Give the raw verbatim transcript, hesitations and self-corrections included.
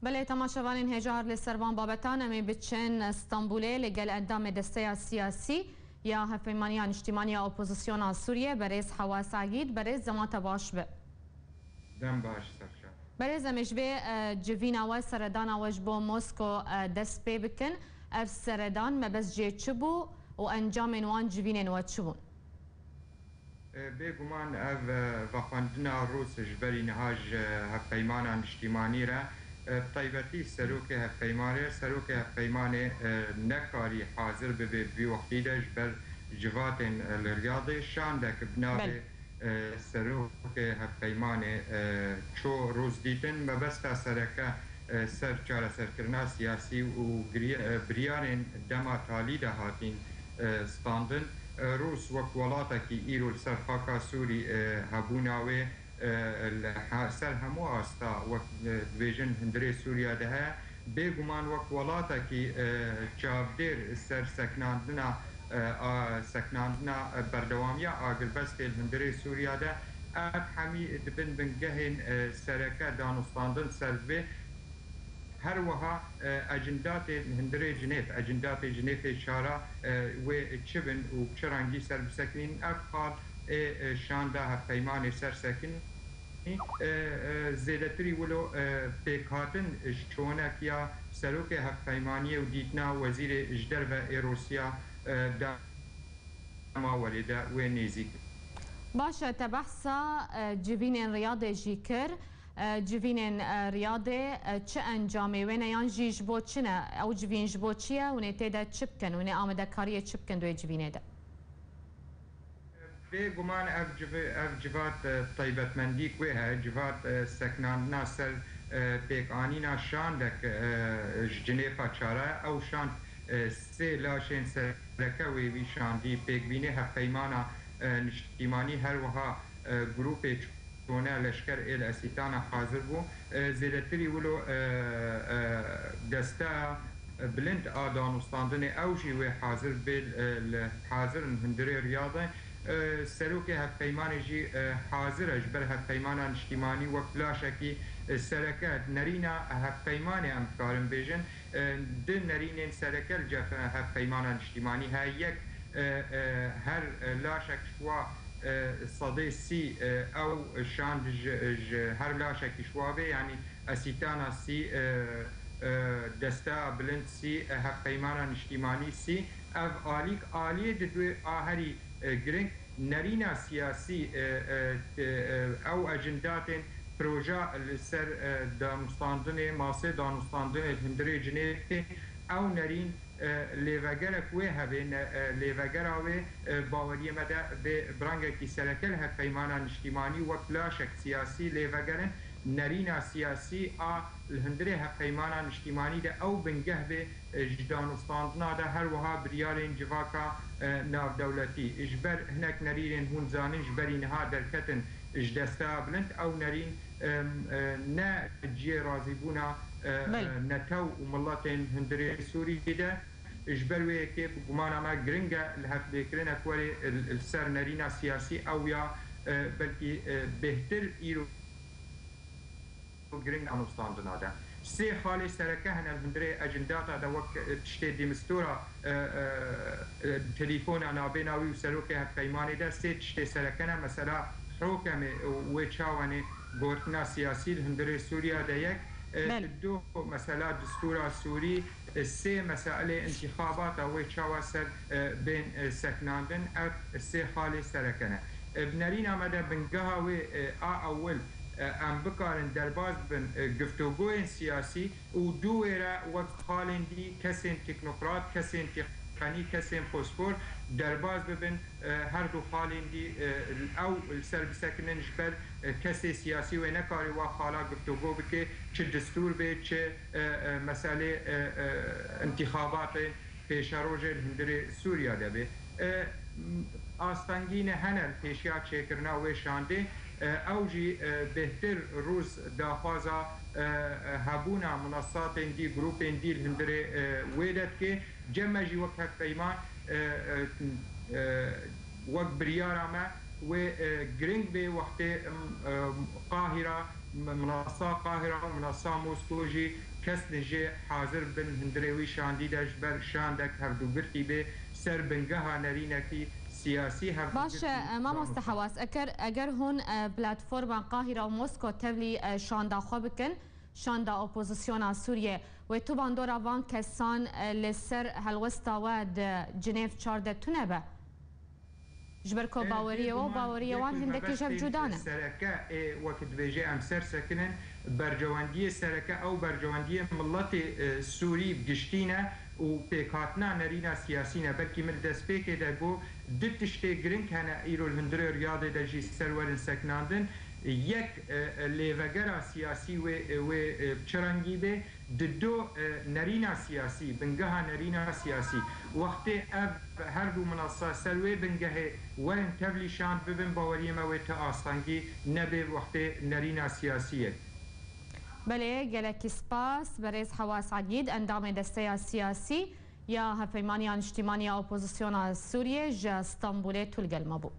Belê, temaşevanên hêja, her li ser van babetan em ê biçin Stenbolê li gel endamê Desteya Siyasî ya Hevpeymaniya Niştîmanî ya Opozisyona Sûriyê, berêz Hewa Saîd. Berêz, dema te baş be. Dem baş, Serçe. Berêz, em ê ji vê, e, civîna we, seredana we ji bo Mosko, e, dest pê bikin. Ev seredan mebest jê çi bû û encamên wan civînên we çi bûn? E, bêguman ev, e, vexwendina Rûs ji berî niha ji Hevpeymana Niştîmanî re, e, bi taybetî serokê hevpeymanê, serokê hevpeymanê, e, nekarî hazir bibe bi vî wextî de ji ber civatên, e, li Riyadê. Şandek bi navê, Belê. e, serokê hevpeymanê, e, çû Rûs dîtin. Mebesta sereke, e, ser çareserkirina siyasî û giriye-, e, biryarên dema talî de hatîn, e, standin. E, Rûs wek welatekî îro li ser xaka Sûrî, e, hebûna wê, e, li he-, ser hemû asta wek, e, dibêjin hundirê Sûriya de heye. Bêguman wek welatekî, e, çavdêr ser sekinandina, e, a, sekinandina, e, berdewamiya agirbestê li hundirê Sûriya de, ev hemî dibin bingehên, e, sereke danûstandin ser divê. Her wiha, e, ecindatê li hundirê Cinêv, ecindatê Cinêvê çara, e, wê çi bin û bi çi rengî ser bisekinîn, ev xal ê, e, şanda hevpeymanê ser sekinî. E, e, zêdetirî wilo, e, pêkhatin ji çonek ya serokê hevpeymaniyê û dîtina wezîrê ji derve ê Rûsya, e, dema werê de wê nêzîk. Baş e, te behsa, e, civînên Riyadê jî kir. E, civînên, e, Riyadê, e, çi encamê wê ne yan jî ji bo çi ne? Ew civîn ji bo çi ye? Hûn ê tê de çi bikin? Hûn ê amadekariyê çi bikin di wê civînê de? Bê guman ev civi-, ev civat, e, taybetmendîk wê heye. Civat, e, sekinandina ser, e, pêkanîna şandek, e, ji Cinêfa çara. Ew şand, e, sê laşên sereke wê wî şandî pêkbînê hevpeymana, e, niştîmanî, her wiha, e, grûpê çûne leşker ê li Esîtana hazir bû. E, zêdetirî wilo, e, e, desteya bilind a danûstandinê, ew jî wê hazir bê, e, li hazir in hundirê Riyadê. E, serokê hevpeymanê jî, e, hazir e ji ber hevpeymana niştîmanî wek laşekî, e, sereke. Nerîna hevpeymanê em dikarin bêjin, e, du nerînên sereke li cem hevpeymana niştîmanî heye. Yek, e, e, her, e, laşek ji wa, e, sedê sî, e, ew şand ji, ji her laşekî ji wa bê, yanî Esîtana sî, e, e, Desteya Bilind sî, e, Hevpeymana Niştîmanî sî. Ev alîk aliyê di dwê a herî, e, giring nerîna siyasî, e, e, e, ew ecindatên proja li ser, e, danûstandinê, masê danûstandinê li hundirê Cinêvê, ew nerîn, e, lêvegerek wê hebe, ne, e, lêvegera wê, e, baweriyê me de bê bi rengekî sereke li hevpeymana niştîmanî wek laşek siyasî lêvegerin, nerîna siyasî a li hundirê hevpeymana niştîmanî de ew bingeh bê, e, ji danûstandina de, her wiha biryarên civaka, e, navdewletî. Ji ber hinek nerînên hûn zanin ji berî niha derketin ji Desteya Bilind, ew nerîn, em, e, ne cihê razîbûna, e, Belê. e, netew û miletên hundirê Sûriyê de. Ji ber wê yekê bi gumana me giring e li hevlêkirinek were li, li ser nerîna siyasî ew ya, e, belkî, e, bêhtir îro giring anûstandina de. Sê xalê sereke hene li hundirê ecindata de wek, e, tiştê dîmistora, e, e, e, telefona nabêna wî û serokê hevpeymanê de sê tiştê sereke ne. Mesela Hokemê û wê çawanê gotina siyasî li hundirê Sûriya de yek, e, Belê. du mesela distûra Sûrî, e, sê meselê întîxabata wê çawa ser, e, bên, e, sekinandin, ev sê xalê sereke ne. E, bi nerîna me de bingeha wê, e, a ewil, e, em bikarin derbas bibin, e, giftogoyên siyasî û dû wêre wek xalên dî kesên teknokrat, kesên têxînî, kesên pospor derbas bibin, e, her du xalên dî, e, ew li ser bisekinin ji ber, e, kesê siyasî wê nekarî wa xala giftogo bike, çi distûr bê, çi, e, e, meselê, e, e, întîxabatên pêşerojê li hundirê Sûriya de bê. E, m-, astengîne hene li pêşiya çêkirina wê şandê, e, ew jî, e, bêhtir rûz daxwaza, e, e, hebûna minasatên dî, grûpên dî li hundirê, e, wê de dike. Cem me jî wek hevpeyman, e, e, e, wek biryara me wê, e, giring bê wextê, em, e, Qahîra minasa Qahira û minasa Mosko jî kes nijê hazir bin hundirê wî şandî de ji ber şandek hevdûgirtî bê ser bingeha nerînekî siyasî hevdûgirtî. Baş e, mamoste Hewas, eker, eger hûn, e, platforma Qahira û Mosko tevlî, e, şanda xwe bikin, şanda opozisyona Sûriyê, wê tu bandora van kesan, e, li ser helwesta we di Cinêv çar de tune be? Ji ber ku baweriyê we û baweriyê wan hindekî ji hev cuda ne. Sereke ê, wek dibêje, em ser sekinin, berjewendiyê sereke ew berjewendiyê miletê, e, Sûrî bi giştî ne û pêkhatina nerîna siyasî ne. Belkî min destpêkê de got, du tiştê giring hene îro li hundirê Riyadê de jî ser werin sekinandin. Yek, e, e, lêvegera siyasî wê, e, wê, e, bi çi rengî bê, Di do, e, nerîna siyasî, bingeha nerîna siyasî, wextê ev her du minasa ser wê bingehê werin tevlî şand bibin, baweriyê me wê ti astengî nebê wextê nerîna siyasî ye. Belê, gelekî spas. Berêz Hewas Egîd, endamê Desteya Siyasî ya Hevpeymaniya Niştîmanî ya Opozisyona Sûriyê ji Stenbolê tu li gel me bû.